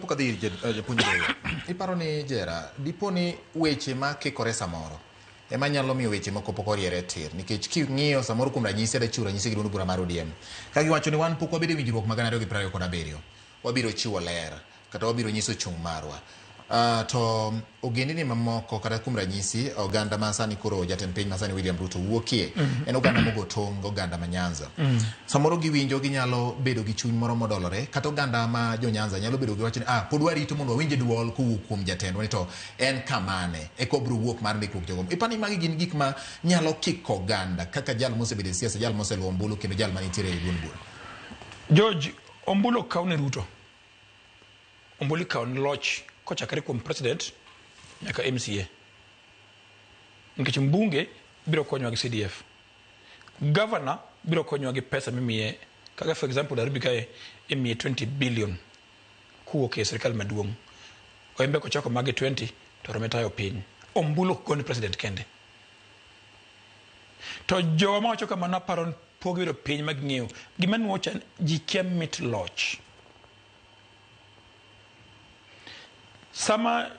Kapok adhi ir japuonj Doyo, iparo ni Jera, dipo ni weche ma kikore samoro ema nyalo miyo weche moko pok oriere tir, nikech king'iyo samoro kuom ranyisi, ada chiwo ranyisi gi duond bura mar ODM ka giwacho ni wan pok wabedo e winjruok mag 2027, wabiro chiwo ler kata wabiro nyiso chung' marwa. To ogendini mamoko kata kuom ranyisi oganda ma sani koro jatend piny ma sani William Ruto wuokie en oganda mogo tong' oganda ma Nyanza. Samoro giwinjo ginyalo bedo gi chuny moro modolore kata oganda ma jo Nyanza nyalo bedo gi wach ni pod warito mondo wawinj duol kowuok kuom jatendwa ni to en kamane eka obiro wuok mar ndikruok jogo. Iparo ni magi gin gik ma nyalo kiko oganda kaka jal mosebedo e siasa, jal moseluwo ombulu kendo jal manitiere e duond bura. George, ombulu ok kaw ne Ruto. Ombulu ikawo ne loch kochakre kuom president nyaka MCA. Nikech mbunge biro konyowa gi CDF. Governor biro konyowa gi pesa mimiye kaka for example Nairobi kae imiye 20 billion kowuok e sirkal maduong'. Oembe kochoko magi 20 to orome tayo piny. Ombulu ok gone president kende. To jowa mawacho kamano aparo ni pok giyudo piny ma ging'eyo. Gima nuocha ji kia mit loch. Sama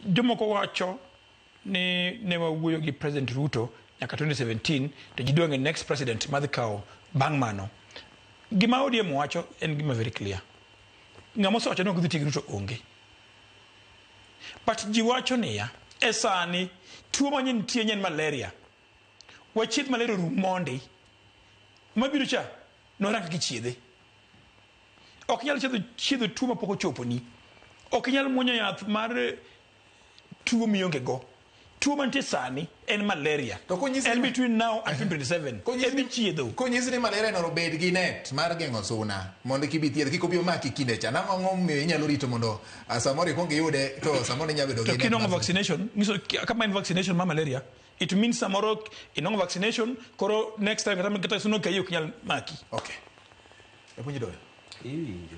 jomoko wacho ni ne wawuoyo gi President Ruto nyaka 2017 to ji dwa ng'e next president madhi kawo bang' mano. Gima ODM wacho en gima very clear. Ng'ama osewacho ni ok gidhi tiyo gi Ruto onge. But ji wacho niya, e sani tuo ma nitie en malaria. Wachiedh malaria orum mondi. Mabiro cha norang kaka ichiedhe. Ok inyal chiedho tuo mapok ochoponi. Ok inyal muonyo yath mar tuo mionge go. Tuo mantie sani en malaria. To konyisi En between now and 2027. Konyisi En ichiedho. Konyisi ni malaria no obed gi net mar geng'o suna mondo kik ibi thiedh kik obi omaki kinde cha. Nang'o ang'o momiyo inyalo rito mondo samoro ikuong iyude to samoro inyalo bedo To gi net kinong'o mar suna. vaccination, nyiso kama en vaccination mar malaria, it means samoro inong'o vaccination, koro next time kata suna okayi ok nyal maki. Okay. Japuonj Doyo. Iwinjo.